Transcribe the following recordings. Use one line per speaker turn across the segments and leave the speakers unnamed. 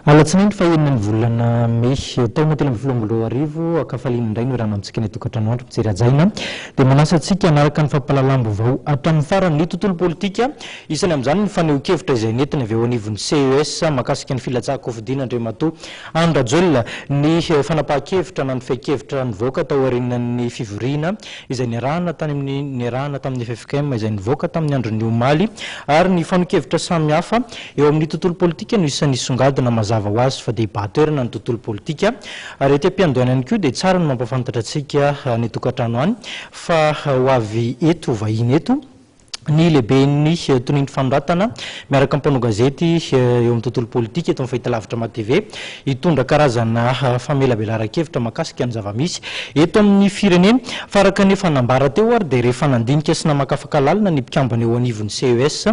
Alatsinainy fahenina ny volana mey taona 2013, ankafaliana indray no iarahana amintsika ny tokantrano andro mpijery hajaina dia manasa antsika hanaraka ny fampahalalam-baovao hatramin'ny farany. Ny tontolo politika, isany amin'izany ny fanehoan-kevitra izay nentiny avy eo anivon'ny CES mahakasika ny filatsahan-kofidina Andriamatoa Andry Rajoelina, ny fanapahan-kevitra na ny fehin-kevitra nivoaka tao aorianan'ny fivoriana izay niarahana tany amin'ny niarahana tamin'ny ffkm izay nivoaka tamin'ny andron'ny omaly ary ny fanon-kevitra samihafa eo amin'ny tontolo politika no isan'ny nisongadina mazava ho azy fa dia hibahan-toerana ny tontolo politika. Ary ety am-piandohana ihany koa dia tsara ny mampahafantatra antsika any an-tokantrano any fa ho avy eto vahiny eto ny lehiben'ny tonian'ny fanoratana miaraka amin'ny mpanao gazety eo amin'ny tontolo politika eto amin'ny fahitalavitra MATV hitondra karazana famelabelaran-kevitra mahakasika ny zava-misy eto amin'ny firenena. Fa araka ny efa nambara teo ary dia rehefa nandinika sy namakafaka lalina ny mpikambana eo anivon'ny CES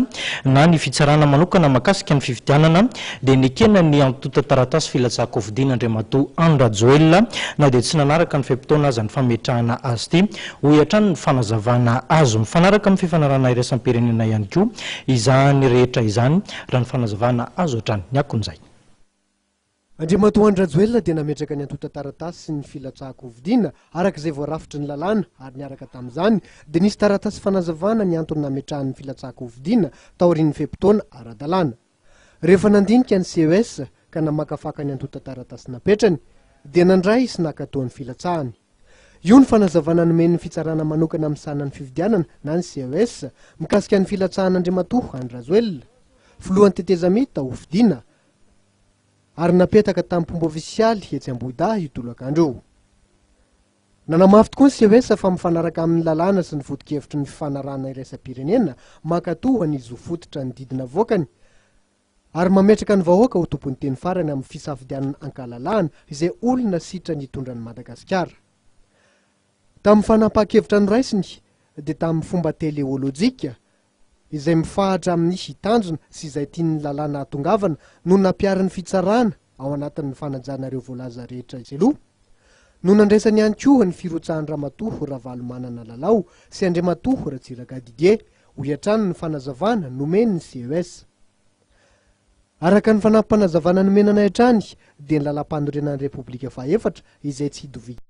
na ny fitsarana manokana mahakasika ny fifidianana dia nekena ny antontan-taratasy filatsahan-kofidina Andriamatoa Andry Rajoelina na dia tsy nanaraka ny fe-potoana aza ny fametrahana azy ity, hoy hatrany ny fanazavana azo. Mifanaraka amin'ny fifanarahana iraisam-pirenena ihany koa izany rehetra izany raha ny fanazavana azo hatrany. Ny akon'izay.
Andriamatoa Andry Rajoelina dia nametraka ny antontan-taratasy sy ny filatsahan-kofidina araka izay voarafitry ny lalàna ary niaraka tamin'izany dia nisy taratasy fanazavana ny antony nametrahany ny filatsahan-kofidina taorian'ny fe-potoana ara-dalàna. Rehefa nandinika ny CES ka namakafaka ny antontan-taratasy napetrany dia nandray sy nankatoa ny filatsahany. Io ny fanazavana nomen'ny fitsarana manokana misahana ny fifidianana na ny CES mikasika ny filatsahan'Andriamatoa Andry Rajoelina, filohan'ny tetezamita hofidiana ary napetaka tamim-pomba ofisialy etsy Ambohidahy io tolakandro io. Nanamafy tokoa ny CES fa mifanaraka amin'ny lalàna sy ny foto-kevitry ny fifanarahana iraisam-pirenena mankatoa ny zo fototra ny didy navoakany ary mametraka ny vahoaka ho tompon'ny teny farany amin'ny fisafidianana ankahalalahana izay olona sitrany hitondra an'i Madagasikara. Tamin'ny fanapahan-kevitra noraisiny dia tamin'ny fomba teleolojika izay mifahatra amin'ny tanjona sy izay tian'ny lalàna hahatongavana no nampiharin'ny fitsarana ao anatin'ny fanajana ireo voalaza rehetra izay aloha no nandraisany ihany koa ny firotsahan-dRamatoa Ravalomanana Lalao sy Andriamatoa Ratsiraka Didier, hoy hatrany ny fanazavana nomen'ny CES. Araka ny fanampim-panazavana nomena anay hatrany dia ny lalàmpanorenan'ny Repoblika fahaefatra izay tsy idoviana.